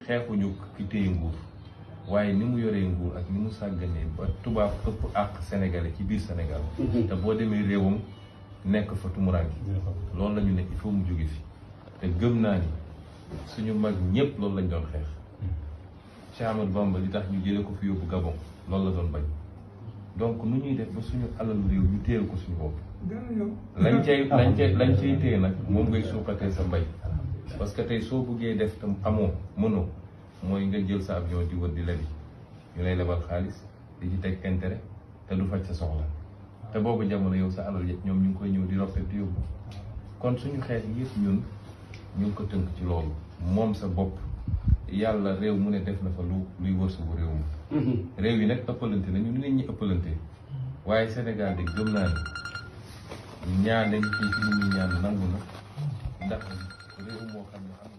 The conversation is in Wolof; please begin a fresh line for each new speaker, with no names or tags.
xeexuñu ki téye nguur waaye ni mu yoree nguur ak ni mu sàgganee ba tubaab ëpp àq sénégalais ci biir Sénégal te boo demee réewam nekk fa tumuraange loolu la ñu nekk il faut mu jóge fi te gëm naa ni suñu mag ñëpp loolu lañ doon xeex Cheikh Ahmadou Bamba li tax ñu jëlee ko fi yóbbu Gabon loolu la doon bañ donc nu ñuy def ba suñu alal réew ñu téyel ko suñu bopp lañ cay téye nag moom ngay suuxatee sa mbay parce que tey soo bëggee def tam amoo mënoo mooy nga jël sa avion di wër di lebi ñu lay lebal xaalis di ci teg intérêt te du faj sa soxla te boobu jamono yow sa alal yëpp ñoom ñu ngi koy ñëw di roppet di yóbbu kon suñu xeex yëpp ñun ñu ngi ko tënk ci loolu moom sa bopp yàlla réew mu ne def na fa luy wërsëgu réew mi réew yi nag ëppalante nañu ni nit ñi ëppalante waaye Sénégal de gëm naa ni ñaan nañ ci ñu ñaan nangu na ndax réew moo xam ne am